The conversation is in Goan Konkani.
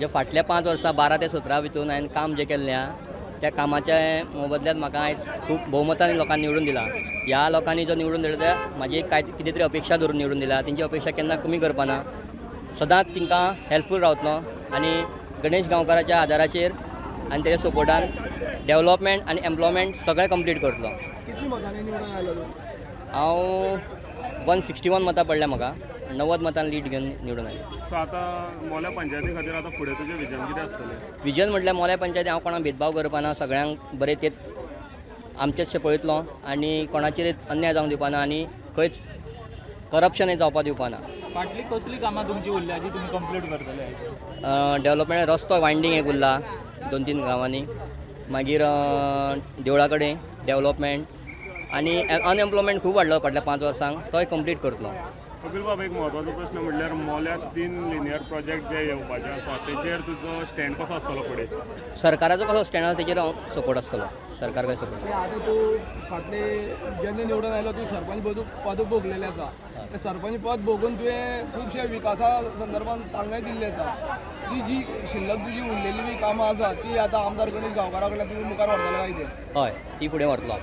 जे फाटल्या 5 वर्सां 12 ते 17 भितून हांवें काम जें केल्लें आहा, त्या कामाच्या मोबदल्यात म्हाका आयज खूब भोवमतान लोकांनी निवडून दिला. ह्या लोकांनी जो निवडून दिला त्या म्हाजी कांय कितें तरी अपेक्षा धरून निवडून दिला. तेंची अपेक्षा केन्ना कमी करपा ना. सदांच तांकां हेल्पफूल रावतलो आनी गणेश गांवकाराच्या आदाराचेर आनी तेज्या सपोर्टान डेवलॉपमेंट आनी एम्प्लॉयमेंट सगळें कंप्लीट करतलो. कितली मतांनी निवडून आयलो तूं? हांव 161 मतां पडल्या म्हाका. 90 मतान लीड घेवन निवडून आयलो. सो आतां मोल्या पंचायती खातीर आतां फुडें तुजें विजन कितें आसतलें? विजन म्हटल्यार मोल्या पंचायती हांव कोणाक भेदभाव करपाना. सगळ्यांक बरें ते आमचेच पळयतलो आनी कोणाचेर अन्याय जावंक दिवपाना आनी खंयच करप्शनय जावपाक दिवपाना. फाटली कसली कामां तुमची उरल्या जी तुमी कंप्लीट करतले? डेवलपमेंट रस्तो वायंडींग एक उरला दोन तीन गांवांनी, मागीर देवळा कडेन डेवलपमेंट आनी अनएम्प्लॉयमेंट खूब वाडलो फाटल्या 5 वर्सांक, तोय कंप्लीट करतलो. कपिल बाब, एक म्हत्वाचो प्रश्न म्हणल्यार मोल्याक तीन लिनियर प्रोजेक्ट जे येवपाचे आसा, तेचेर तुजो स्टँड कसो आसतलो फुडें? सरकाराचो कसो स्टँड आसा तेजेर हांव सपोर्ट आसतलो. सरकार काय सपोर्ट. आनी आतां तूं फाटले जेन्ना निवडून आयलो, तूं सरपंच पद पद भोगलेलें आसा. तें सरपंच पद भोगून तुवें खुबशे विकासा संदर्भान तांकांय दिल्लें आसा. ती जी शिल्लक तुजी उरलेली बी कामां आसा, ती आतां आमदार गणेश गांवकारा कडल्यान तुमी मुखार व्हरतले काय कितें? हय, ती फुडें व्हरतलो.